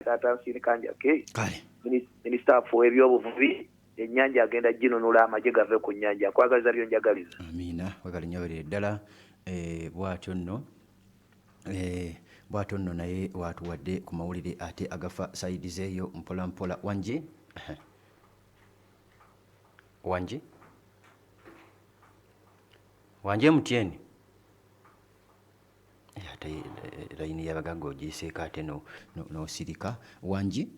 Taata Nsinika Njake. Kale. Minisita waffe ow'ebyobuvubi, ennyanja agenda ginunula amagye gave ku nnyanja. Nkwagaliza by'onjagaliza. Amiina, webale nnyo webalire ddala. Eh, bwatyo nno eh, bwatyo nno naye watuwadde ku mawulire ate agafa sayidi zeeyo mpola mpola. Wangi wangi wangi MTN. Eh, ate eh, layini y'abagagga ogiyiseeko ate n'osirika. Wangi.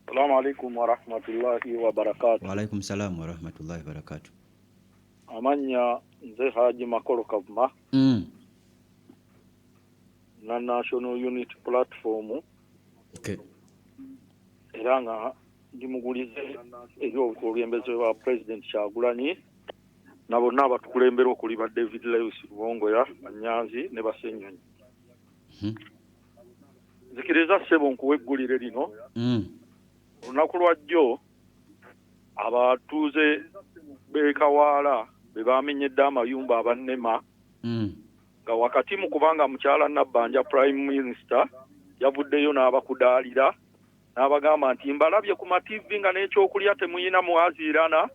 Salaamu alaikum warahmatullahi wabarakatu. Waalaikum salaamu warahmatullahi wabarakatu. Amannya nze Haji Makolo Kavuma. Na National Unity Platform. Era nga ndi mugulize eri obukulembeze bwa President Kyagulanyi na bonna abatukulembera okuli ba David Lewis Rubongoya, Banyanzi ne Basenyonyi. Nzikiriza ssebo nkuwe eggulire lino. Olunaku lwa jjo abatuuze b'e Kawaala be bamenyedde amayumba abannema. Nga wakati mu kubanga mukyala Nabbanja Prime Minister yavuddeyo n'abakudaalira n'abagamba nti mbalabye ku ma TV nga n'ekyokulya temuyina mwaziirana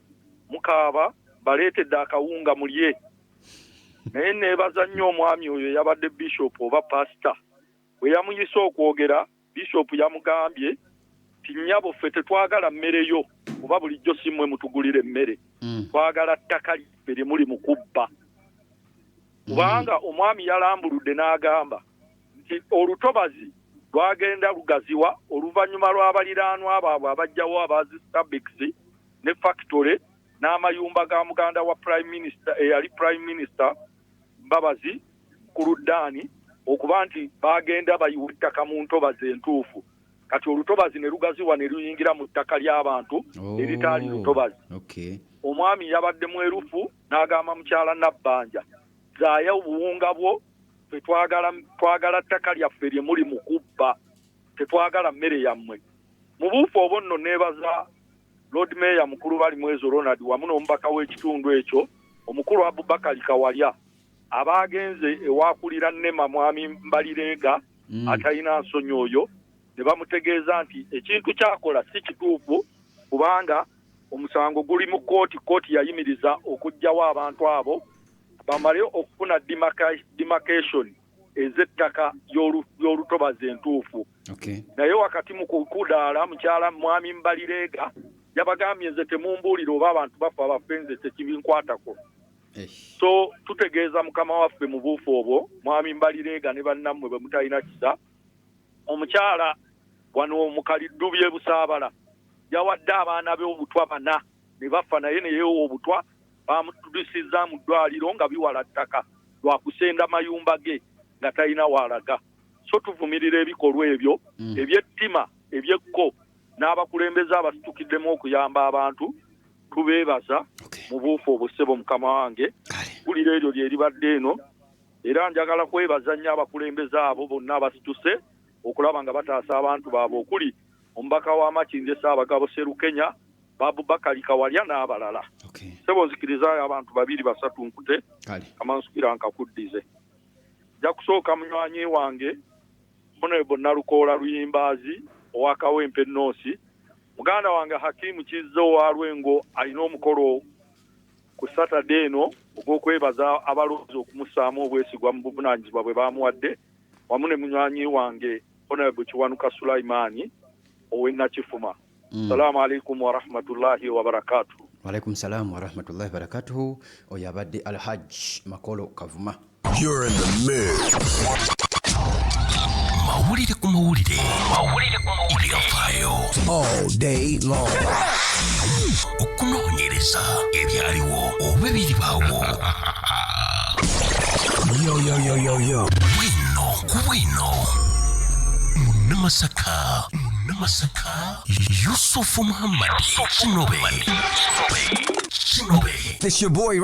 mukaaba baleetedde akawunga mulye. Naye neebaza nnyo omwami oyo yabadde bishop oba pastor. Bwe yamuyise okwogera, bishop yamugambye nti nnyabo ffe tetwagala mmere yo kuba bulijjo si mmwe mutugulira emmere. Twagala ttaka lyaffe lye muli mu kubba. Kubanga omwami yalambuludde n'agamba nti olutobazi lwagenda lugaziwa oluvannyuma lw'abaliraanwa baabwe abajjawo abazi Stabex ne factory n'amayumba ga muganda wa Prime Minister, eyali Prime Minister Mbabazi Kuluddaani, okuba nti bagenda bayiwa ettaka mu ntobazi entuufu. Kati olutobazi ne lugaziwa ne luyingira mu ttaka ly'abantu eritaali lutobazi. Omwami yabadde mwerufu n'agamba mukyala Nabbanja, zaaya obuwunga bwo, ffe twagala ttaka lyaffe lye muli mu kubba, tetwagala mmere yammwe. Mu buufu obwo nno neebaza Lord Mayor Mukulu Balimwezo Ronald wamu n'omubaka w'ekitundu ekyo omukulu Abubakari Kawalya abaagenze ewakulira Nema Mwami Mbalireega atalina nsonyi oyo ne bamutegeeza nti ekintu kyakola si kituufu kubanga omusango guli mu kkooti, kkooti yayimiriza okuggyawo abantu abo bamale okufuna demarcation ez'ettaka ly'olutobazi entuufu. Naye wakati mu kudaala mukyala Mwami Mbalireega yabagambye nze temumbuulira oba abantu bafa bafe nze tekibinkwatako. So tutegeeza mukama waffe mu buufu obwo Mwami Mbalireega ne bannammwe bwe mutalina kisa. Omukyala wano mu Kaliddu by'e Busaabala yawadde abaana be obutwa bana ne bafa naye ne yeewa obutwa bamutudusizza mu ddwaliro nga biwala ttaka lwa kusenda mayumba ge nga talina w'alaga. So tuvumirira ebikolwa ebyo eby'ettima eby'ekko n'abakulembeze abasitukiddemu okuyamba abantu tubeebaza mu buufu obwo ssebo mukama wange. Ggulire eryo lye libadde eno era njagala kwebaza nnyo abakulembeze abo bonna abasituse okulaba nga bataasa abantu baabwe okuli omubaka wa Makindye Ssaabagabo Sserukenya, Abubakari Kawalya n'abalala. Ssebo nzikirizaayo abantu babiri basatu nkute kamansukira nkakuddize. Nja kusooka munywanyi wange Honorable Nalukoola Luyimbaazi owa Kawempe North, muganda wange Hakimu Kizza owa Lwengo alina omukolo ku Saturday eno ogw'okwebaza abalonzi okumussaamu obwesigwa mu buvunaanyizibwa bwe baamuwadde, wamu ne munywanyi wange Honorable Kiwanuka Sulaimani ow'e Nakifuma. Salaamu alaikum warahmatullahi wabarakatuh. Waalaikum salaamu warahmatullahi wabarakatuhu. Oyo abadde Alhaj Makolo Kavuma. You're in the mix. Mawulire ku mawulire. Mawulire ku mawulire. Ebyafaayo. All day long. Okunoonyereza ebyaliwo oba ebiribaawo. Yo, yo, yo, yo, yo. Bwino ku bwino. Munnamasaka. Munnamasaka. Yusufu Muhammad. Kinobe. Kinobe. It's your boy.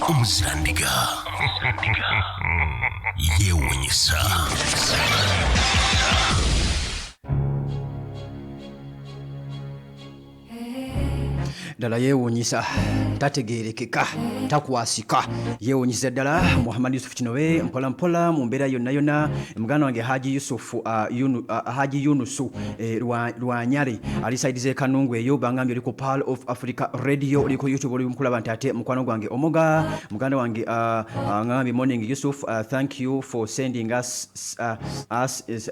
Omuzirandiga. Yeewuunyisa. Ddala yeewuunyisa, tategeerekeka, takwasika, yeewuunyisa ddala. Muhammad Yusuf Kinobe, mpola mpola mu mbeera yonna yonna. Muganda wange Haji Yusufu, Haji Yunusu, Lwanyale ali side z'e Kanungu eyo, bangambye oli ku Pearl of Africa Radio, oli ku YouTube, oli mukulaba nti ate mukwano gwange Omoga, muganda wange, ngambye morning Yusuf, thank you for sending us is,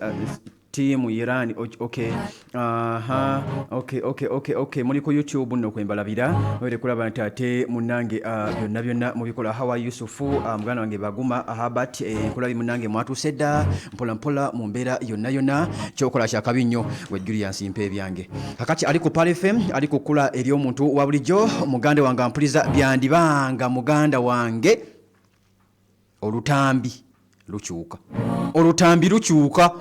team Iran. Okay, aha, okay. Muli ku YouTube nno kwembalabira, mwere kulaba nti ate munnange, byonna byonna mubikola. Hawa Yusufu, muganda wange Baguma Habat, nkulabye munnange, mwatuuse dda mpola mpola mu mbeera yonna yonna. Kyokola kyakabi nnyo we Julius mpa ebyange. Kakati ali ku Pearl FM, ali ku kkula ery'omuntu wa bulijjo. Muganda wange ampuliza, byandibanga muganda wange olutambi lukyuka, olutambi lukyuka.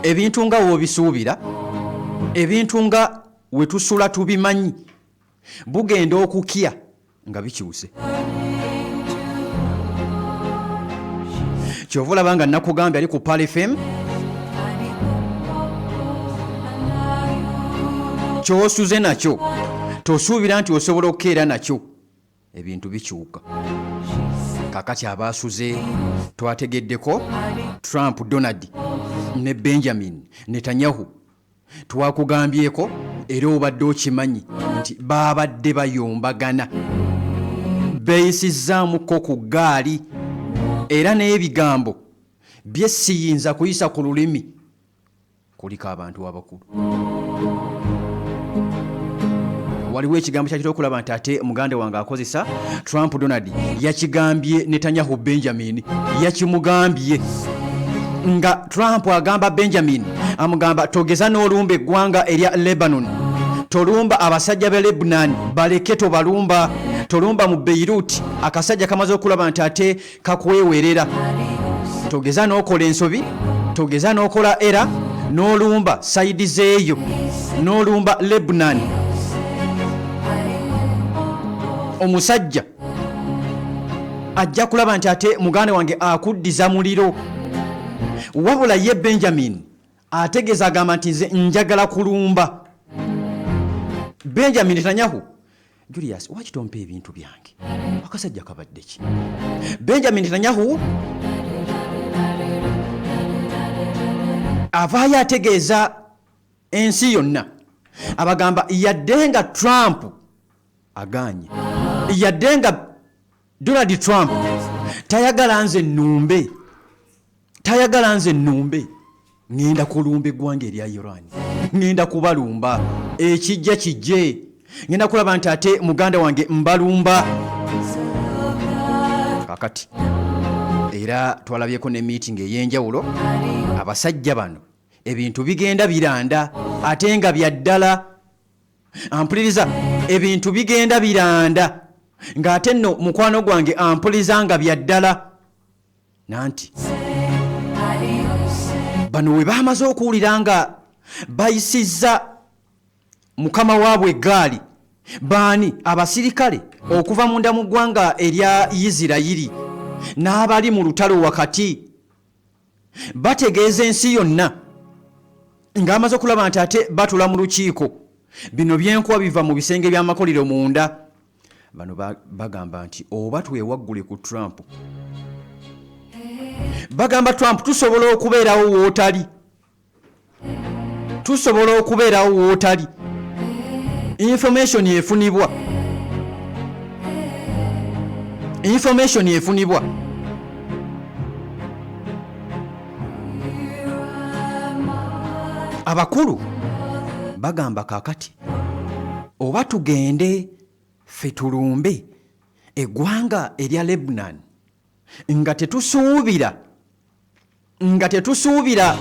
Ebintu nga woobisuubira, ebintu nga wetusula tubimanyi, bugenda okukya nga bikyuse. Kyova olaba nga nakugambye ali ku Pearl FM, kyosuze nakyo tosuubira nti osobola okukeera nakyo. Ebintu bikyuka. Kakati abaasuze twategeddeko Trump Donald ne Benjamin Netanyahu, twakugambyeko era obadde okimanyi nti baabadde bayombagana, beeyisizaamuko ku ggaali, era n'ebigambo bye siyinza kuyisa ku lulimi kuliko abantu abakulu. Waliwo ekigambo kyakita okulaba nti ate muganda wange akozesa, Trump Donald yakigambye Netanyahu Benjamin, yakimugambye nga Trump agamba Benjamin, amugamba togeza n'olumba eggwanga erya Lebanon, tolumba abasajja be Lebanon, baleke, tobalumba, tolumba mu Beirut, akasajja kamaze okulaba nti ate kakwewerera, togeza n'okola ensobi, togeza n'okola era n'olumba side zeeyo, n'olumba Lebanon. Omusajja ajja kulaba nti ate muganda wange akuddiza muliro. Wabula ye Benjamin ategeeza, agamba nti nze njagala kulumba. Benjamin Netanyahu, Julius, waki tompa ebintu byange? Akasajja kabadde ki? Benjamin Netanyahu avaayo ategeeza ensi yonna, abagamba yadde nga Trump aganye, yadde nga Donald Trump tayagala nze nnumbe, tayagala nze nnumbe, ŋŋenda kulumba eggwanga erya Iran, ŋŋenda kubalumba, ekijja kijje, ŋŋenda kulaba nti ate muganda wange mbalumba. Kakati era twalabyeko ne meeting ey'enjawulo. Abasajja bano ebintu bigenda biranda ate nga bya ddala. Ampuliriza, ebintu bigenda biranda ng'ate nno mukwano gwange ampuliza nga bya ddala. Nanti bano we bamaze okuwulira nga bayisizza mukama waabwe eggaali, baani? Abasirikale okuva munda mu ggwanga erya Isirayiri n'abali mu lutalo wakati bategeeza ensi yonna ng'amaze okulaba nti ate batula mu lukiiko. Bino byenkuba biva mu bisenge by'amakolero munda. Bano bagamba nti oba twewaggule ku Trump. Bagamba Trump, tusobola okubeerawo wootali, tusobola okubeerawo wootali, information efunibwa, information efunibwa. Abakulu bagamba kakati oba tugende ffe tulumbe eggwanga erya Lebanon nga tetusuubira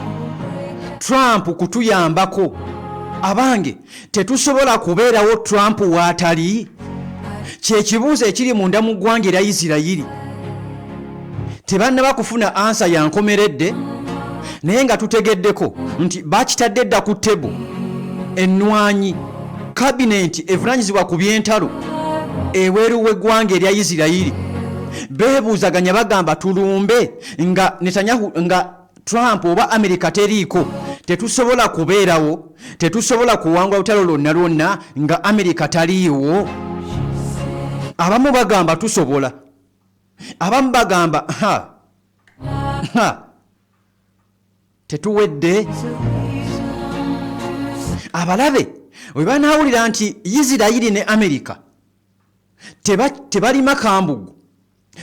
Trump kutuyambako. Abange, tetusobola kubeerawo Trump waatali? Kyekibuuzo ekiri munda mu ggwanga erya Isirayiri. Tebannaba kufuna answer yankomeredde, naye nga tutegeddeko nti bakitadde dda ku table. Ennwanyi cabinet evunanyizibwa ku byentalo ebweru w'eggwanga erya Isirayiri beebuuzaganya, bagamba tulumbe nga Netanyahu, nga Trump oba Amerika teriiko. Tetusobola kubeerawo, tetusobola kuwangula lutalo lwonna lwonna nga Amerika taliiwo. Abamu bagamba tusobola, abamu bagamba ha ha tetuwedde. Abalabe bwe banaawulira nti Isirayiri ne Amerika tebalima kambugu,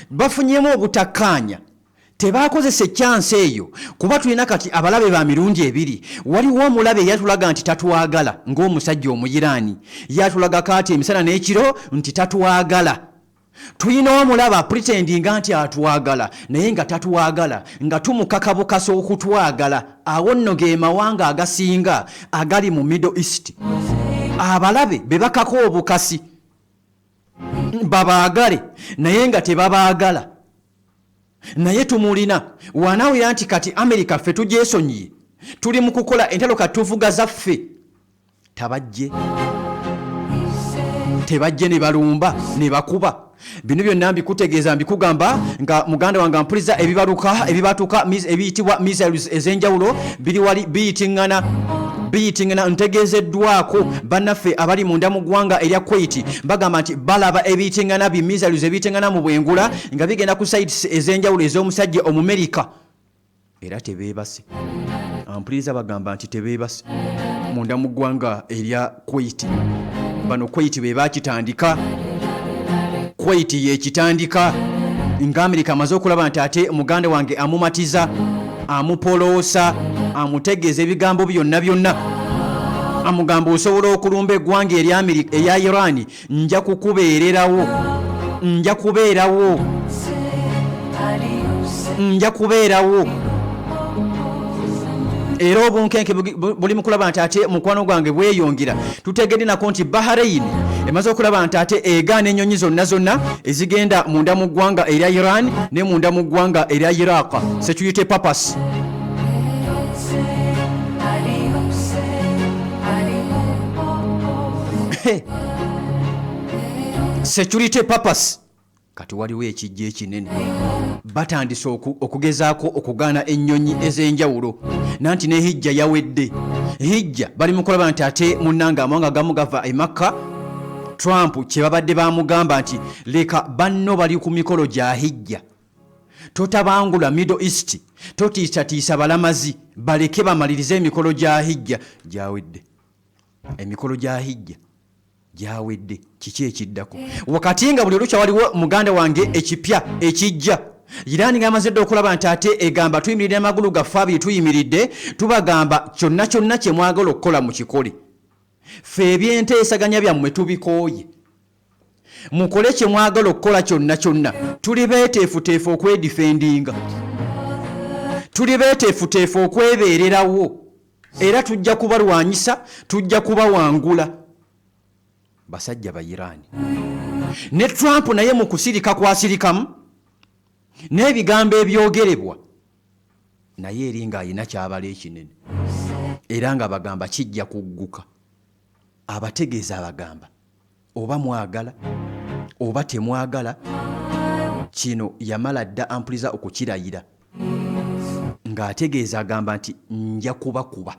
bafunyemu obutakkaanya, tebakozesa ekyansi eyo, kuba tulina kati abalabe ba mirundi ebiri. Waliwo omulabe eyatulaga nti tatwagala, ng'omusajja Omuyiraani yatulaga kaati emisana n'ekiro nti tatwagala. Tulina omulaba apretendinga nti atwagala naye nga tatwagala, nga tumukaka bukasa okutwagala. Awo nno ge mawanga agasinga agali mu Middle East. Abalabe be bakaka obukasi babaagale naye nga tebabaagala, naye tumulina. Wanaawulira nti kati Amerika ffe tugyesonyiye, tuli mu kukola entalo, kati tuvuga zaffe, tabajje tebajje ne balumba ne bakuba. Bino byonna mbikutegeeza, mbikugamba nga muganda wange ampuliza. Ebibaluka ebibatuka ebiyitibwa missiles ez'enjawulo biri wali biyitiŋŋana, biyitiŋŋana. Ntegeezeddwako bannaffe abali munda mu ggwanga erya Kuwait, bagamba nti balaba ebiyitiŋŋana bi missiles ebiyitiŋŋana mu bwengula nga bigenda ku sites ez'enjawulo ez'omusajja Omumerika, era tebeebase. Ampuliriza bagamba nti tebeebase munda mu ggwanga erya Kuwait. Bano Kuwait be bakitandika, Kuwait yekitandika nga Amerika amaze okulaba nti ate muganda wange amumatiza, amupoloosa, amutegeeza ebigambo byonna byonna, amugamba osobola okulumba eggwanga erya Amerika, erya Iran, nja kukubeererawo, nja kubeerawo, nja kubeerawo. Era obunkenke buli mu kulaba nti ate mukwano gwange bweyongera. Tutegedde nako nti Bahrain emaze okulaba nti ate egaana ennyonyi zonna zonna ezigenda munda mu ggwanga erya Iran ne munda mu ggwanga erya Iraq, security purpose. Security purpose. Kati waliwo ekijja ekinene, batandise okugezaako okugaana ennyonyi ez'enjawulo, nanti ne hijja yawedde. Hijja bali mu kulaba nti ate munnange amawanga agamu gava e Makka. Trump kye babadde bamugamba nti leka banno bali ku mikolo gya hijja, totabangula Middle East, totiisatiisa balamazi, baleke bamalirize emikolo gya hijja. Gyawedde, emikolo gya hijja gyawedde. Kiki ekiddako? Wakati nga buli olukya waliwo muganda wange ekipya ekijja. Iran nga amaze dda okulaba nti ate egamba tuyimiridde amagulu gaffe abiri, tuyimiridde, tubagamba kyonna kyonna kye mwagala okukola mukikole, ffe ebyenteesaganya byammwe tubikooye, mukole kye mwagala okukola kyonna kyonna, tuli beeteefuteefu okwedifendinga, tuli beeteefuteefu okwebeererawo, era tujja kubalwanyisa, tujja kubawangula. Basajja ba Iran ne Trump naye mu kusirika kwasirikamu n'ebigambo ebyogerebwa, naye eri ng'alina kyabala ekinene, era nga bagamba kijja kugguka. Abategeeza, abagamba oba mwagala oba temwagala, kino yamala dda ampuliza okukirayira ng'ategeeza, agamba nti nja kubakuba.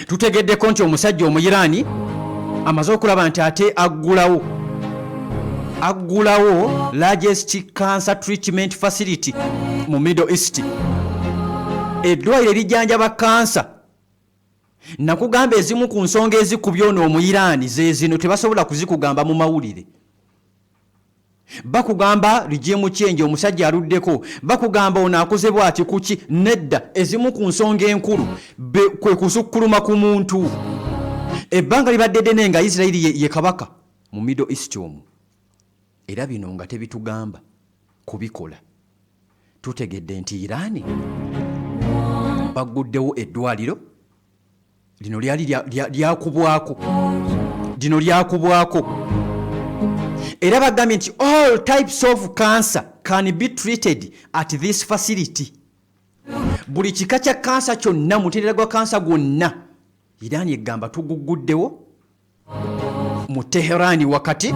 Tutegeddeko nti omusajja Omuyiraani amaze okulaba nti ate aggulawo largest cancer treatment facility mu Middle East, eddwaliro erijjanjaba kansa. Nakugamba ezimu ku nsonga ezikubya ono Omuyiraani ze zino, tebasobola kuzikugamba mu mawulire. Bakugamba regime change, omusajja aluddeko, bakugamba ono akoze bwati kuki. Nedda, ezimu ku nsonga enkulu kwe kusukkuluma ku muntu. Ebbanga libadde ddene nga Isirayiri ye kabaka mu Middle East omwo, era bino nga tebitugamba kubikola. Tutegedde nti Iraani bagguddewo eddwaliro lino, lyali lyakubwako, lino lyakubwako, era bagambye nti all types of cancer can be treated at this facility. Buli kika kya kansa kyonna, mutendera gwa kansa gwonna, Iraani egamba tuguguddewo mu Teherani wakati,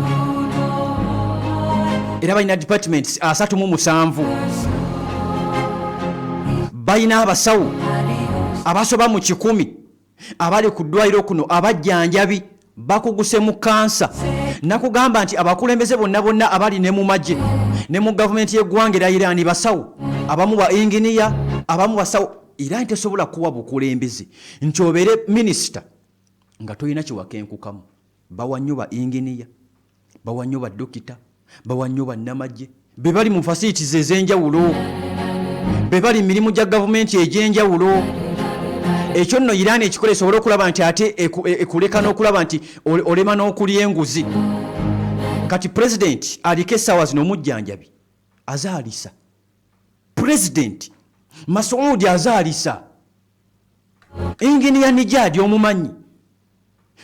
era balina departments 37. Balina abasawo abasoba mu 100 abali ku ddwaliro kuno, abajjanjabi bakuguse mu kansa. Nakugamba nti abakulembeze bonna bonna abali ne mu magye ne mu gavumenti y'eggwanga erya Iran basawo, abamu ba inginiya, abamu basawo. Iran tesobola kuwa bukulembeze nti obeere minisita nga tolina kyewakenkukamu. Bawa nnyo ba inginiya, bawa nnyo ba dokita, bawa nnyo bannamagye, be bali mu facilities ez'enjawulo, be bali mu mirimu gya gavumenti egy'enjawulo. Ekyo nno Iran ekikola esobole okulaba nti ate ekuleka n'okulaba nti olema n'okulya enguzi. Kati pulezidenti aliko essaawa zino omujjanjabi azaalisa, pulezidenti Masuudi azaalisa, inginiya Nijadi omumanyi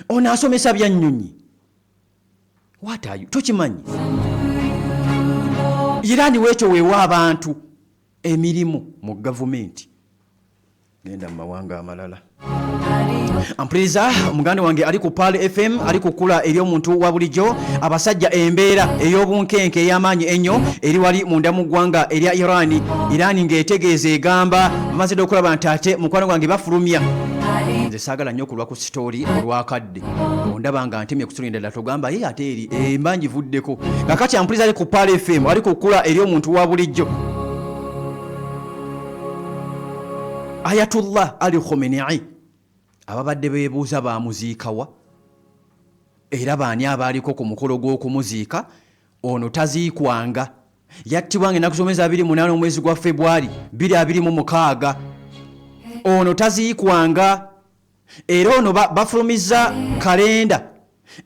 ono asomesa bya nnyonyi. What are you? Tokimanyi? Iran weekyo weewa abantu emirimu mu gavumenti. Genda mu mawanga amalala. Ampuliriza muganda wange ali ku Pearl FM, ali ku kkula ery'omuntu wa bulijjo. Abasajja embeera ey'obunkenke ey'amaanyi ennyo eri wali munda mu ggwanga erya Iran. Iran ng'etegeeza egamba bamaze dda okulaba nti ate mukwano gwange bafulumya. Nze saagala nnyo okulwa ku sitori olwakadde, ondaba nga ntemye ku sitori endala togamba ye ate eri emba ngivuddeko. Kakati ampuliriza ali ku Pearl FM, ali ku kkula ery'omuntu wa bulijjo, Ayatollah Ali Khamenei ababadde beebuuza baamuziikawa era baani abaaliko ku mukolo gw'okumuziika. Ono taziikwanga, yattibwa nga ennaku z'omwezi 28 omwezi gwa Febwali 2026. Ono taziikwanga era ono bafulumizza kalenda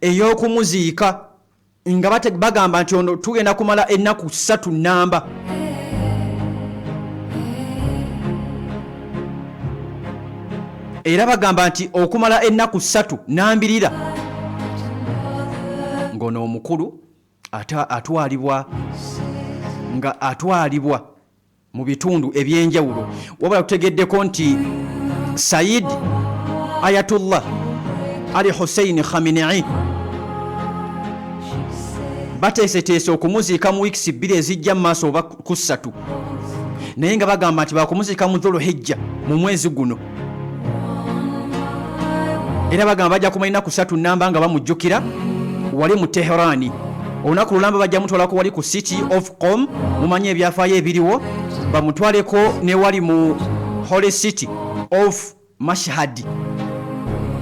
ey'okumuziika nga bagamba nti ono tugenda kumala ennaku 3 namba. Era bagamba nti okumala ennaku 3 nambirira ng'ono omukulu atwalibwa nga atwalibwa mu bitundu ebyenjawulo. Wabula tutegeddeko nti Said Ayatollah Ali Hussein Khamenei bateeseteese okumuziika mu wiikisi 2 ezijja mu maaso oba ku 3, naye nga bagamba nti bakumuziika mu Dhul-Hijja mu mwezi guno. Era bagamba bajja kumala ennaku 3 namba nga bamujjukira wali mu Teherani. Olunaku lulamba bajja mutwalako wali ku City of Qom, mumanyi ebyafaayo ebiriwo, bamutwaleko ne wali mu Holy City of Mashhad.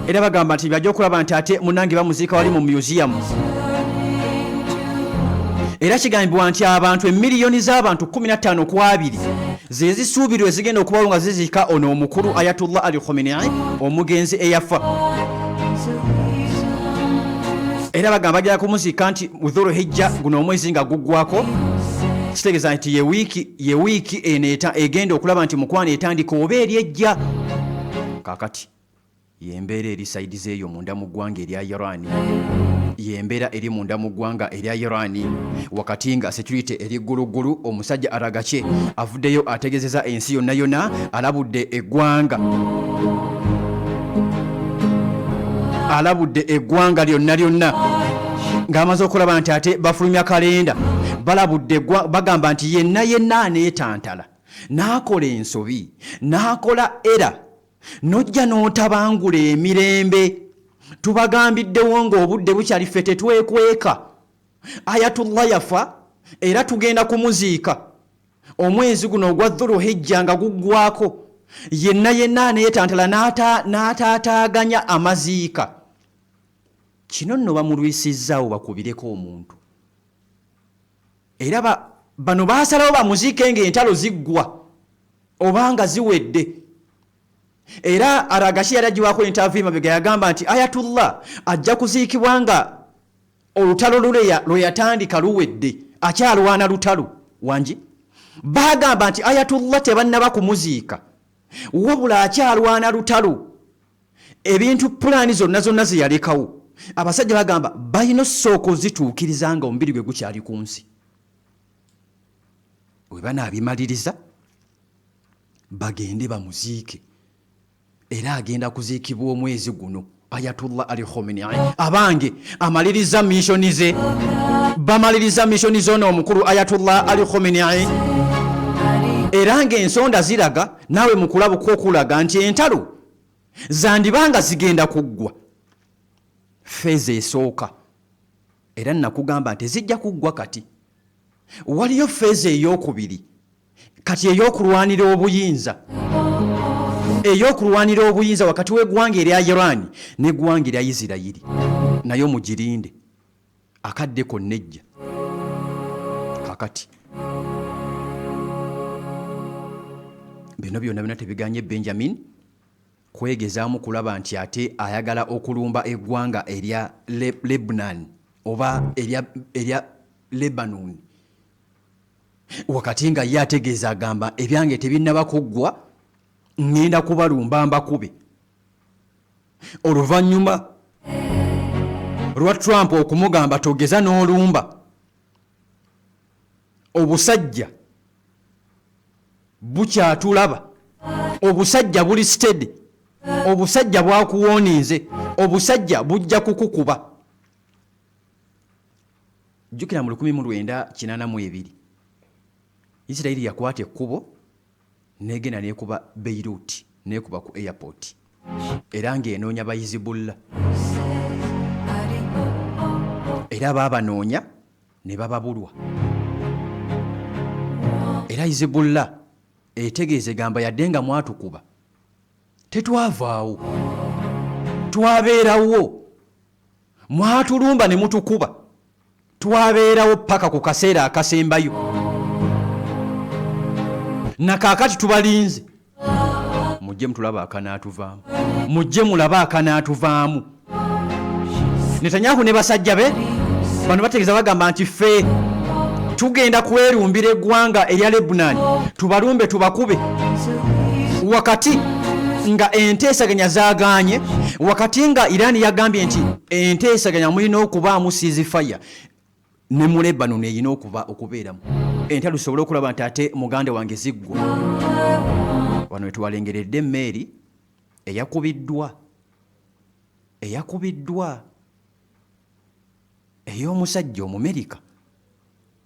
Era bagamba nti bajja okulaba nti ate munnange bamuziika wali mu museum. Era kigambibwa nti abantu emiliyoni z'abantu 15 ku 2 ze zisuubirwa ezigenda okubawo nga ziziika ono omukulu Ayatollah Ali Khamenei omugenzi eyafa. Era bagamba bajja kumuziika nti Dhul-Hijja guno omwezi nga guggwako, kitegeeza nti ye wiiki eno egenda okulaba nti mukwano etandika oba eri ejja. Kaakati yembeera eri saidi z'eyo munda mu ggwanga erya Iran, yembeera eri munda mu ggwanga erya Iran wakati nga security eri gguluggulu. Omusajja Aragache avuddeyo ategeezeza ensi yonna yonna, alabudde eggwanga, alabudde eggwanga lyonna lyonna ng'amaze okulaba nti ate bafulumya kalenda. Balabudde bagamba nti yenna yenna aneetantala n'akola ensobi n'akola era n'ojja n'otabangula emirembe, tubagambiddewo ng'obudde bukyali, ffe tetwekweka. Ayatollah yafa era tugenda kumuziika omwezi guno ogwa Dhul-Hijja nga guggwako. Yenna yenna aneetantala n'ataataaganya amaziika, kino nno bamulwisizzaawo bakubireko omuntu. Era bano baasalawo bamuziike ng'entalo ziggwa obanga ziwedde. Era Aragashi yali agiwaako interview mabega, yagamba nti Ayatollah ajja kuziikibwa nga olutalo lwe yatandika luwedde, akyalwana lutalo. Wangi bagamba nti Ayatollah tebannaba kumuziika, wabula akyalwana lutalo. Ebintu pulaani zonna zonna ze yalekawo, abasajja bagamba balina osooka ozituukiriza nga omubiri gwe gukyali ku nsi. Bwe banaabimaliriza bagende bamuziike, era agenda kuziikibwa omwezi guno. Ayatollah Ali Khamenei abange amaliriza missioni ze, bamaliriza missioni z'ono omukulu Ayatollah Ali Khamenei. Era ng'ensonda ziraga naawe mu kulaba kw'okulaga nti entalo zandiba nga zigenda kuggwa phase esooka. Era nakugamba nti zijja kuggwa kati. Waliyo phase ey'okubiri kati ey'okulwanira obuyinza, ey'okulwanira obuyinza wakati w'eggwanga erya Iran n'eggwanga erya Isirayiri, nayo mugirinde akadde konna ejja. Kakati bino byonna byonna tebiganye Benjamin kwegezaamu kulaba nti ate ayagala okulumba eggwanga erya Lebanon oba erya Lebanon, wakati nga ye ategeeza agamba ebyange tebinnaba kuggwa, ŋŋenda kubalumba mbakube. Oluvannyuma lwa Trump okumugamba togeza n'olumba, obusajja bukyatulaba, obusajja buli steady, obusajja bwakuwooninze, obusajja bujja kukukuba. Jjukira mu 1982 Isirayiri yakwata ekkubo negenda nekuba Beirut, nekuba ku airport, era ng'enoonya ba Hezbollah, era baabanoonya ne bababulwa. Era Hezbollah etegeeza egamba yadde nga mwatukuba tetwavaawo, twabeerawo, mwatulumba ne mutukuba, twabeerawo paka ku kaseera akasembayo, nakaakati tubalinze, mujje mutulaba akanaatuvaamu, mujje mulabe akanaatuvaamu. Netanyahu ne basajja be bano bategeeza bagamba nti ffe tugenda kwerumbira eggwanga erya Lebanon, tubalumbe tubakube, wakati nga enteesaganya zaagaanye, wakati nga Iran yagambye nti enteesaganya mulina okubaamu ceasefire ne mu Lebanon erina okubeeramu entalo tusobole okulaba nti ate muganda wange ziggwa. Wano wetwalengeredde emmeeri eyakubiddwa ey'omusajja Omumerika,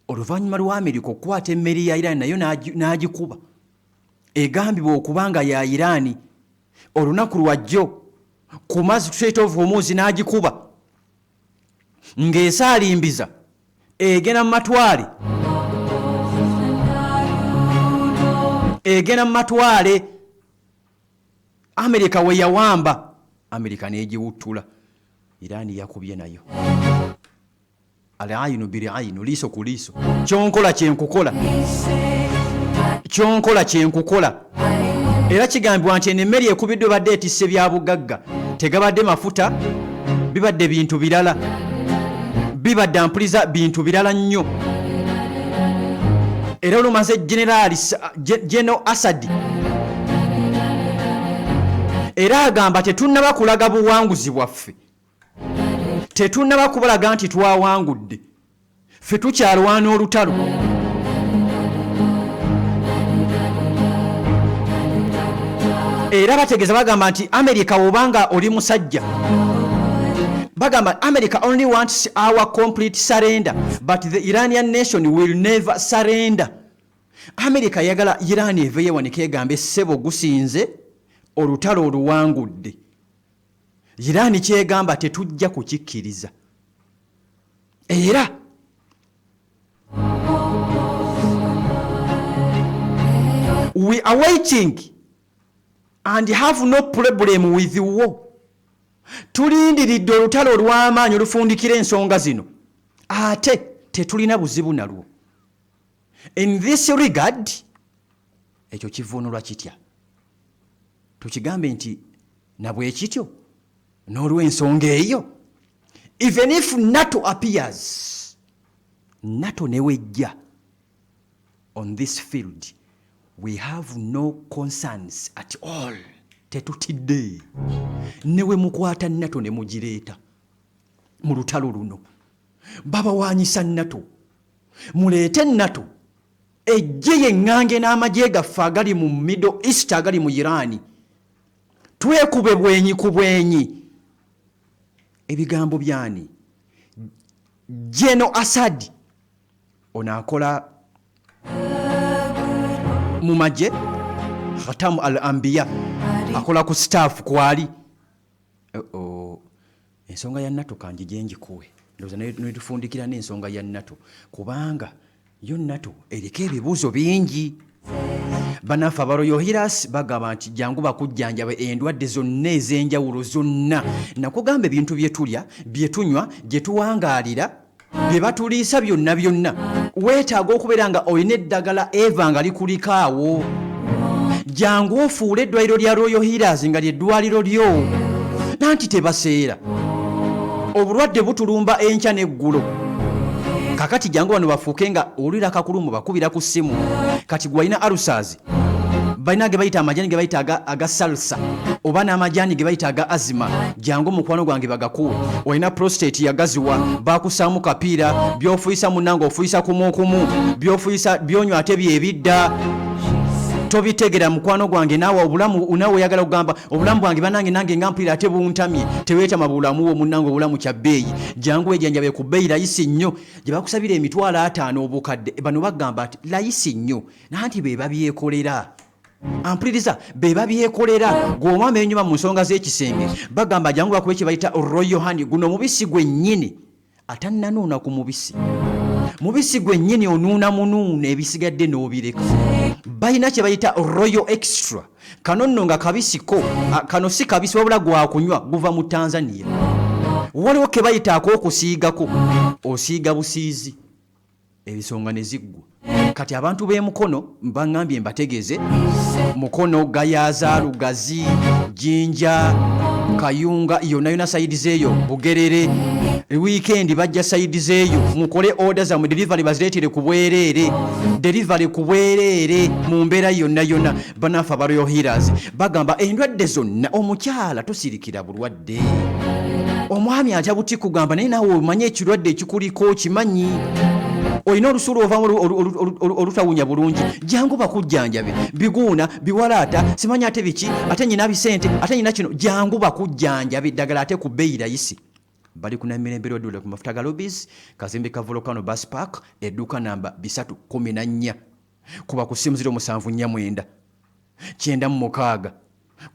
oluvannyuma lwa Amerika okukwata emmeri ya Iran nayo n'agikuba, egambibwa okuba nga ya Iran, olunaku lwajjo ku mazzi Strait of Hormuz n'agikuba ng'esaalimbiza egenda mu matwale, egenda mu matwale Amerika we yawamba, Amerika n'egiwuttula. Iran yakubye nayo al-ayinu bil-ayinu, liiso ku liiso, kyonkola kyenkukola, kyonkola kyenkukola. Era kigambibwa nti eno emmere ekubiddwa badde etisse bya bugagga, tegabadde mafuta, bibadde bintu birala, bibadde ampuliza bintu birala nnyo. Era olumaze General Geno Asadi era agamba tetunnaba kulaga buwanguzi bwaffe, tetunnaba kubalaga nti twawangudde, ffe tukyalwana olutalo. Era bategeeza bagamba nti America wobanga oli musajja, bagamba America only wants our complete surrender, but the Iranian nation will never surrender. America yagala Iran eveyo wanika egambe ssebo gusinze olutalo oluwangudde. Iran kyegamba tetujja kukikkiriza. Era we are waiting and have no problem with war. Tulindiridde olutalo olw'amaanyi olufundikira ensonga zino, ate tetulina buzibu nalwo. In this regard, ekyo kivuunulwa kitya? Tukigambe nti nabwe kityo n'olw'ensonga eyo, even if NATO appears, NATO newejja on this field, we have no concerns at all. Tetutidde newe mukwata NATO ne mugireeta mu lutalo luno, babawanyisa NATO, muleete NATO ejje yeŋŋange n'amagye gaffe agali mu Middle East, agali mu Iran, twekube bwenyi ku bwenyi. Ebigambo byani? Geno Asadi ono akola Mu magye Khatamu al Ambiya akola ku staff kwali. Oh, ensonga ya NATO kanjije njikuwe, ndowooza netufundikira n'ensonga ya NATO, kubanga yo NATO eriko ebibuuzo bingi. Bannaffe aba Royal Healers bagamba nti jangu bakujjanjaba endwadde zonna ez'enjawulo zonna. Nakugamba ebintu bye tulya, bye tunywa, gye tuwangaalira, bye batuliisa, byonna byonna weetaaga okubeera nga olina eddagala eva nga likuliko awo. Jangu ofuule eddwaliro lya Royal Healers nga lyeddwaliro lyo, nanti tebaseera. Obulwadde butulumba enkya n'eggulo. Kakati jangu bano bafuuke nga owulira akakulumu bakubira ku ssimu. Kati gwalina ulcers, balina ge bayita amajaani ge bayita aga salsa oba n'amajaani ge bayita aga asthma, jangu mukwano gwange bagakuwe. Olina prostate yagaziwa, bakusaamu kapiira, byofuyisa munnange ofuyisa kumukumu, byofuyisa byonywa ate byebidda tobitegera. Mukwano gwange, naawe obulamu, naawe oyagala kugamba obulamu bwange banange, nange nga mpulira ate buntamye. Teweetama bulamu bwo munnange, obulamu kya bbeeyi. Jangu wejanjabe ku bbeeyi layisi nnyo gye bakusabira 50,000 obukadde. Bano bagamba nti layisi nnyo, nanti be babyekolera. Ampuliriza, be babyekolera. Gw'omwami enyuma mu nsonga z'ekisenge, bagamba jangu bakube kye bayita Royal Honey. Guno mubisi gwennyini atannanuuna ku mubisi, mubisi gwennyini onuuna munuuna, ebisigadde n'obireka. Balina kye bayita Royal Extra. Kano nno nga kabisiko, kano si kabisi wabula gwakunywa, guva mu Tanzania. Waliwo ke bayita ak'okusiigako, osiiga busiizi ebisonga ne ziggwa. Kati abantu b'e Mukono baŋŋambye mbategeeze, Mukono, Gayaza, Lugazi, Jinja, Kayunga, yonna yonna side zeeyo, Bugerere, wiikendi bajja side zeeyo. Mukole order zammwe, delivery bazireetere ku bwereere, delivery ku bwereere mu mbeera yonna yonna. Bannaffe aba Royal Healers bagamba endwadde zonna, omukyala tosirikira bulwadde, omwami atya buti kugamba, naye naawe omanye ekirwadde ekikuliko okimanyi, olina olusuulu ovamu olutawunya bulungi, jangu bakujjanjabe. Biguuna, biwalaata, simanyi ate biki, ate nyina bisente, ate nyina kino, jangu bakujjanjabe eddagala ate ku bbeeyi layisi. Bali ku Namirembe Road, ku mafuta ga Lobis, kazimbe ka Volcano Bus Park, edduuka namba 314. Kuba ku ssimu 0749 96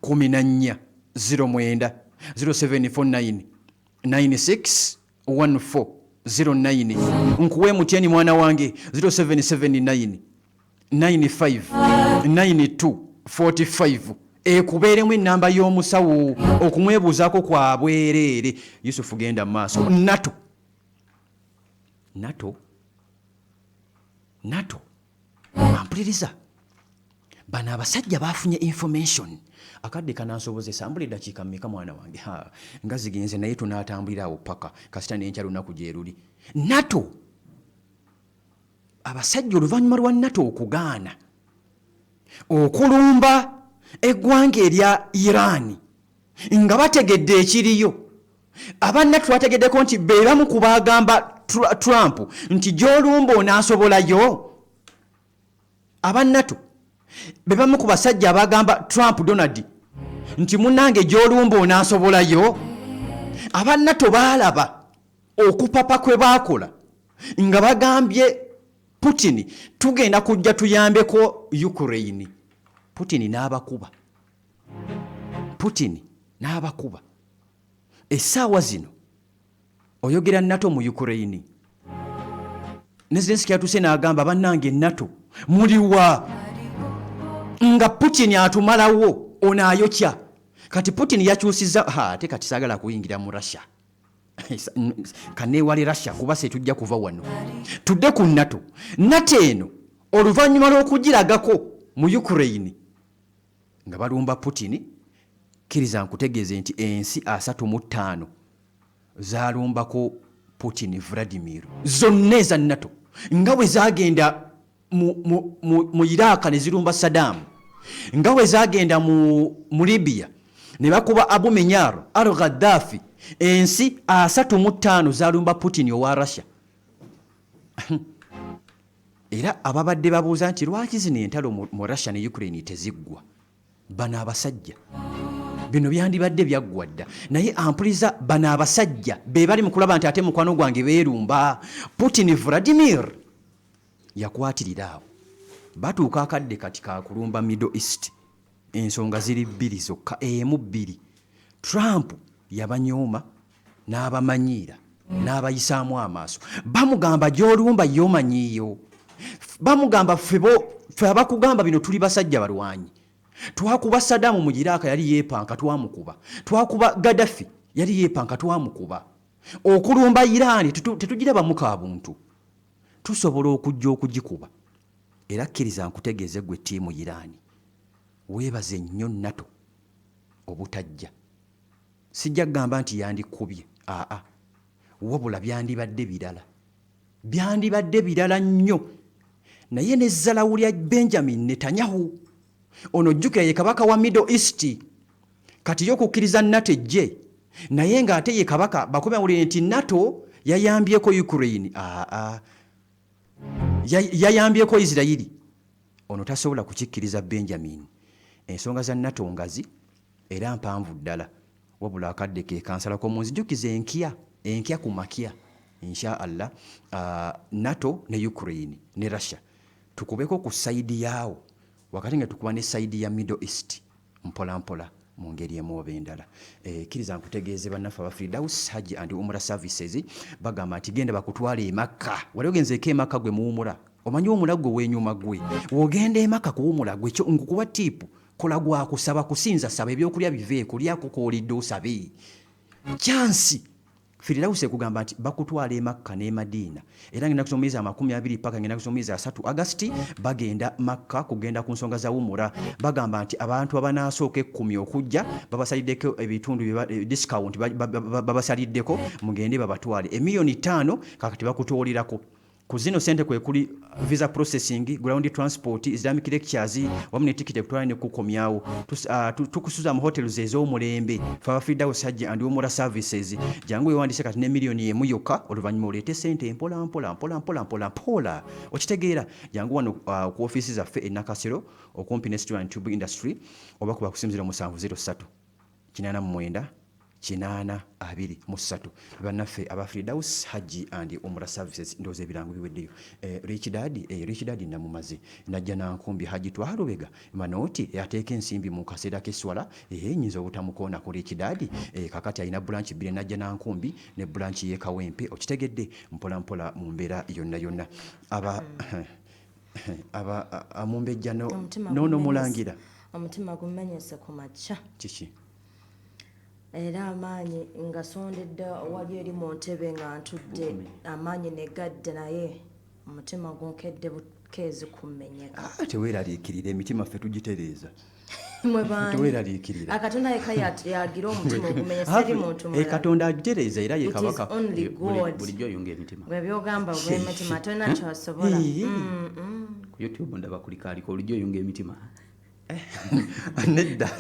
14 09, 0749 96 14 09. Nkuwe mutyeni mwana wange, 0779 95 92 45, ekubeeremu enamba y'omusawo okumwebuuzaako kwa bwereere. Yusufu, genda mu maaso. NATO, NATO, NATO. Ampuliriza, bano abasajja bafunye information. Akadde kanansobozesa mbula eddakiika mmeka mwana wange? Ha, nga zigenze, naye tunaatambulira awo paka kasita nenkya lunaku gyeruli. NATO, abasajja oluvannyuma lwa NATO okugaana okulumba eggwanga erya Iran nga bategedde ekiriyo, aba NATO bategeddeko nti be bamu ku bagamba Trump nti gy'olumba onaasobolayo. Aba NATO be bamu ku basajja abagamba Trump Donald nti munnange gy'olumba onaasobolayo. Aba NATO baalaba okupapa kwe baakola nga bagambye Putin tugenda kujja tuyambeko Ukraine. Putin n'abakuba, Putin n'abakuba. Essaawa zino oyogera NATO mu Ukraine ne Zelenski yatuuse n'agamba, bannange NATO muliwa nga Putin atumalawo, ono ayokya. Kati Putin yakyusiza. Ha, ate kati saagala kuyingira mu Russia, kaneewale Russia kuba setujja kuva wano. Tudde ku NATO. NATO eno oluvannyuma lw'okugiragako mu Ukraine nga balumba Putin, kkiriza nkutegeeze nti ensi 35 zalumbako Putin Vladimir zonna eza NATO, nga bwe zagenda mu Iraq ne zirumba Saddam, nga bwe zagenda mu Libya ne bakuba Abu Minyar al Gaddafi. Ensi 35 zalumba Putin owa Russia. Era ababadde babuuza nti lwaki zino entalo mu Russia ne Ukraine teziggwa, bano abasajja bino byandibadde byaggwa dda. Naye ampuliza, bano abasajja be bali mu kulaba nti ate mukwano gwange beerumba. Putin Vladimir yakwatirira awo. Batuuka akadde kati kakulumba Middle East. Ensonga ziri bbiri zokka, emu bbiri. Trump yabanyooma n'abamanyiira n'abayisaamu amaaso. Bamugamba gy'olumba y'omanyiiyo. Bamugamba ffe abakugamba bino tuli basajja balwanyi. Twakuba Saddam mu Iraq yali yeepanka twamukuba. Twakuba Gaddafi yali yeepanka twamukuba. Okulumba Iran tetugirabamu ka buntu. Tusobola okujja okugikuba. Era kkiriza nkutegeeze ggwe ttiimu Iran. Weebaze nnyo NATO obutajja. Sijja kugamba nti yandikubye, aa. Wabula byandibadde birala. Byandibadde birala nnyo. Naye ne zzalawu lya Benjamin Netanyahu. Ono jjukira ye kabaka wa Middle East. Kati ye okukkiriza NATO ejje. Naye ng'ate ye kabaka bakube awulire nti NATO yayambyeko Ukraine. Aa. Yayambyeko Israeli. Ono tasobola kukikkiriza Benjamin. Ensonga za NATO ngazi era mpanvu ddala. Wabula akadde ke kansalako munzijukize enkya ku makya insha Allah, NATO ne Ukraine ne Russia tukubeko ku side yaawo wakati nga tukuba ne side ya Middle East mpola mpola mu ngeri emu oba endala. Kkiriza nkutegeeze bannaffe aba Firdaus Hajji and Umrah Services bagamba nti genda bakutwale e Makka. Wali ogenzeeko e Makka gwe muwumula? Omanyi omula gwe weenyuma gwe. W'ogenda e Makka kuwumula gwe kyo nkukuwa tip. Kola gwa kusaba kusinza saba ebyokulya biveeko lyako k'olidde osabe. Chance Firdaus ekugamba nti bakutwala e Makka ne Madina. Era ngenda kusoma omwezi 20 paka ngenda kusoma omwezi 3 August bagenda Makka kugenda ku nsonga za umura. Bagamba nti abantu abanaasooka 10 okujja babasaliddeko ebitundu discount babasaliddeko mugende babatwale emiliyoni 5 kakati bakutoolirako. Ku zino sente kwe kuli visa processing, ground transport, Islamic lectures, wamu ne tikiti ekutwala ne kukomyawo. Tukusuza mu hotels ez'omulembe. Ffe aba Firdaus Hajji and Umrah Services. Jangu weewandiise kati ne miliyoni 1 yokka oluvannyuma oleete sente mpola mpola mpola mpola mpola mpola. Okitegeera? Jangu wano ku ofiisi zaffe e Nakasero okumpi ne Steel and Tube Industry oba kuba ku simu 0703 89 823. Bannaffe aba Firdaus Hajji and Umrah Services ndowooza ebirango biweddeyo. Rich Dad, Rich Dad namumaze. Najja nankumbi Hajji Twalubega manooti ateeka ensimbi mu kaseera k'esswala, nnyinza obutamukoonako Rich Dad. Kakati alina branch bbiri, Najja nankumbi ne branch y'e Kawempe. Okitegedde mpola mpola mu mbeera yonna yonna. Aba aba amumbejja n'ono mulangira. Omutima gumenyese ku makya. Kiki? Era amaanyi nga sondedde wali eri mu ntebe nga ntudde amaanyi ne gadda naye omutima gunkedde bukeezi kumenyeka. Teweeraliikirira emitima ffe tugitereeza. Teweeraliikirira. Katonda yekka yagira omutima ogumenye seri muntu mulala. Katonda agitereeza era ye kabaka. Bulijjo oyunga emitima. Bwe byogamba obw'emitima tolina ky'osobola. Ku YouTube ndaba kuliko aliko bulijjo oyunga emitima. Nedda.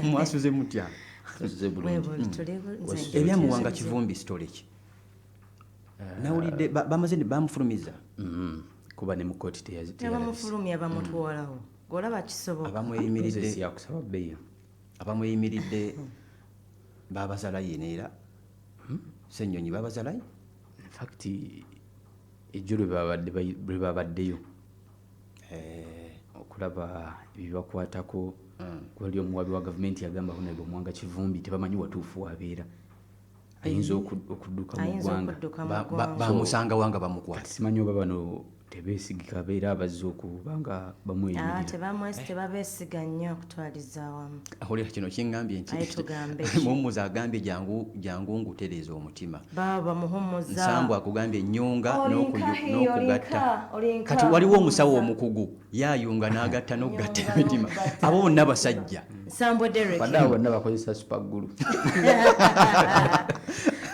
Mwasuze mutya? Ebyamuwanga Kivumbi story ki? Nawulidde bamaze ne bamufulumiza. Kuba ne mu kkooti teyalabise. Bamufulumya bamutwalawo. Gw'olaba kisoboka. Abamweyimiridde yakusaba bbeeyi. Abamweyimiridde babazalayo neera. Ssennyonyi babazalayo? In fact ejjo lwe babaddeyo. Okulaba ebibakwatako wali omuwabi wa gavumenti yagamba Honorable Muwanga Kivumbi tebamanyi watuufu wabeera. Ayinza okudduka mu ggwanga. Bamusanga wanga bamukwata. Simanyi oba bano tebeesigika abeera abazze okuba nga bamweyimirira. Tebabeesiga nnyo okutwaliza awamu. Awulira kino kiŋŋambye nti Muhumuza agambye jangu ngutereeza omutima. Baaba Muhumuza. Nsambu akugambye nnyunga n'okugatta. Kati waliwo omusawo omukugu yaayunga n'agatta n'okugatta emitima. Abo bonna basajja. Nsambu Derek. Badde bonna bakozesa super glue.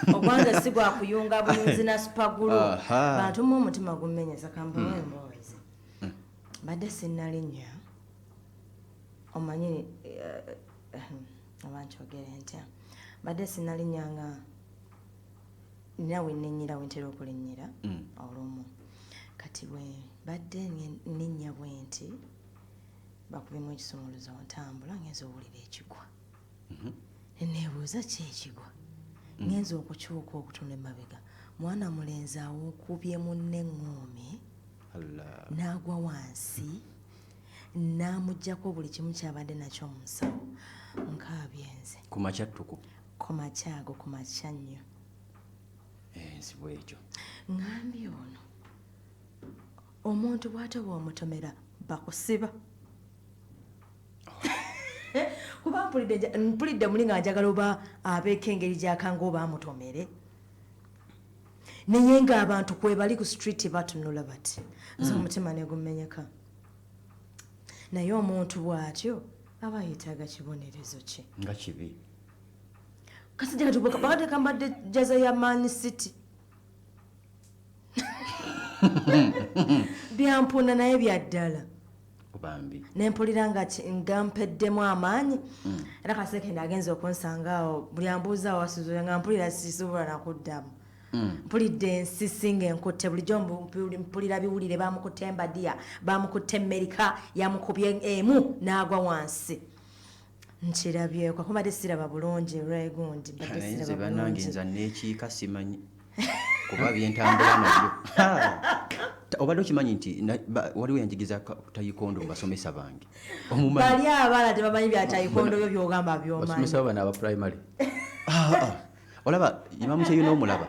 Ogwange si gwa kuyunga buyunzi na super glue. Bantu mu omutima gumenyeza kambawe emboozi. Badde sinnalinnya. Omanyi oba nkyogere ntya. Badde sinnalinnya nga nina we nninnyira we ntera okulinnyira olumu. Kati bwe badde nninnya bwe nti bakubemu ekisumuluzo ntambula ngenza owulira ekigwa. Neebuuza ki ekigwa? Ngenza okukyuka okutunula emabega Mwana mulenzi awokubye munne eŋŋoomi, Allah. N'agwa wansi, n'amuggyako buli kimu kyabadde nakyo mu nsawo. Nkaabye nze. Ku makya ttuku? Ku makya ago, ku makya nnyo. Ensi bwekyo. Ŋŋambye ono omuntu bw'ate bw'omutomera bakusiba, kuba mpulidde muli nga njagala oba abeeko engeri gyakanga oba amutomere, naye ng'abantu kwe bali ku street batunula bati. Nze omutima ne gumenyeka. Naye omuntu bw'atyo aba yeetaaga kibonerezo ki? Nga kibi. Kasajja katubuka bakadde kambadde jersey ya Man City. Byampuna, naye byaddala. Bambi. Nempulira nga mpeddemu amaanyi. Era kasekende agenza okunsanga awo, buli ambuuza awasuzuya nga mpulira sisobola nakuddamu. Mpulidde ensisi ng'enkutte. Bulijjo mpulira biwulire, bamukutte embadiya, bamukutte Amerika, yamukubye emu n'agwa wansi. Nkirabyeko, kubadde siraba bulungi lwegundi, mbadde Naye nze siraba bannange, bulungi. nza neekiika, simanyi kuba byentambula nabyo. Obadde okimanyi nti waliwo yanjigiza taekwondo mu basomesa bange, omumanyi? Bali abaana tebamanyi bya taekwondo byo byogamba byomanyi. Basomesa bano aba primary? Ah, ah. Olaba Imamu Kyeyuna, omulaba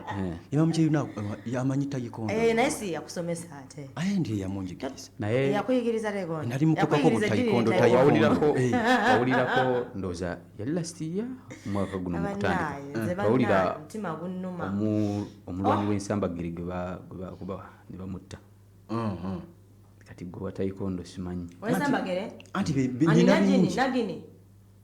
Imamu Kyeyuna, yamanyi taekwondo. Eh, naye si yakusomesa ate. Aye ndi yamunjigiriza. Naye Yakuyigiriza taekwondo? Nali mukukako. Yakuyigiriza Butaikondo, eddiini ya taekwondo. Wawulirako? Eh. Wawulirako, ndowooza yali last year, omwaka guno mu Abannaaye, kutandika, nze wawulira bannaaye, omutima gunnuma. Omulwanyi w'ensambagere gwe bakuba ne bamutta. Kati gwe wa taekwondo simanyi. Wensambagere? Anti Ani? nyina Nagini? bingi. Nagini?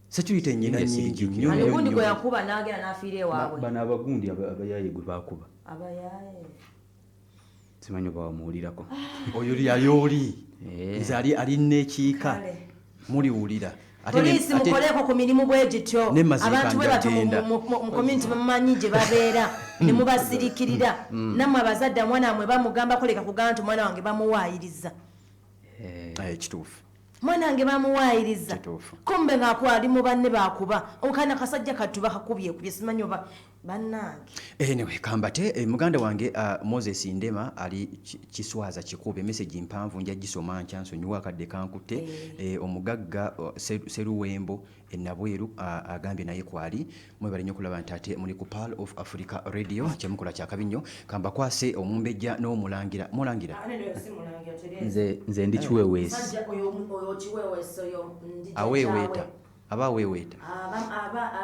Security nyina India. nyingi Sirijjukira. nnyo, Ani nnyo, gundi nnyo. gwe yakuba n'agenda n'afiira ewaabwe? Bano abagundi abayaye gwe bakuba. Abayaye. Simanyi oba wamuwulirako. Oyo yali oli. Eh. Nze ali nekiika. Kale. Muliwulira. Poliisi, mukoleko ku mirimu bwe gityo. Ne mazika Abantu bwe batyo njagenda. mu community bamumanyi gye babeera ne mubasirikirira. Nammwe abazadde, omwana wamwe bamugambako, leka kugamba nti omwana wange bamuwaayiriza. Eh, kituufu. Mwana wange bamuwaayiriza. Kituufu. Kumbe ng'akuba ali mu banne bakuba okana kasajja kattu bakakubyekubye, simanyi oba bannange. Anyway, kambate muganda wange Moses Ndema ali Kiswaza Kikube. Message mpanvu, nja gisoma nkya, nsonyiwa akadde kankutte. Omugagga Seruwembo enabweru agambye naye kwali. Mwebale nnyo okulaba nti ate muli ku Pearl of Africa Radio. Kyemukola kyakabi nnyo. Kambakwase omumbejja n'omulangira. Mulangira. Nze ndi kiweweesi. Oyo kiweweesi, oyo ndi Aweeweeta, aba aweeweeta.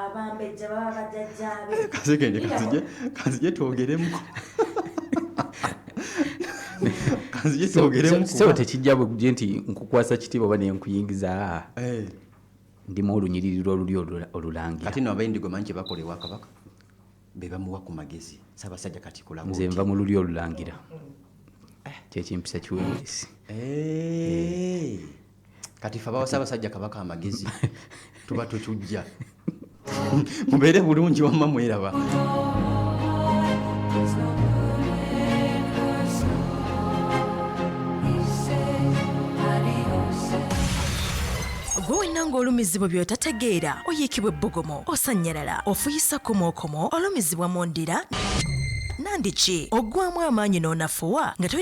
Abambejja baba bajjajjaabe. Kasekende, kanzije twogeremuko, kanzije twogeremu. Sebo, tekijja bwe nti nkukwasa kitiibwa oba nenkuyingiza. Eh. Ndimu olunyiriri lw'olulyo olulangira. Kati no abayindigo manyi kye bakola ewa kabaka, be bamuwa ku magezi. Ssaabasajja kati kulaba. Nze nva mu lulyo olulangira, kyekimpisa kiweweesi. Eh. Kati fe abawa ssaabasajja kabaka amagezi tuba tutujja. Mubeere bulungi, wamma mweraba. There's no good in her soul. He says, adios. Gwe wenna ng'olumizibwa by'otategeera, oyiikibwa ebbugumu, osannyalala, ofuyisa komookomo, olumizibwa mu ndira, nandiki oggwamu amaanyi n'onafuwa nga tolina.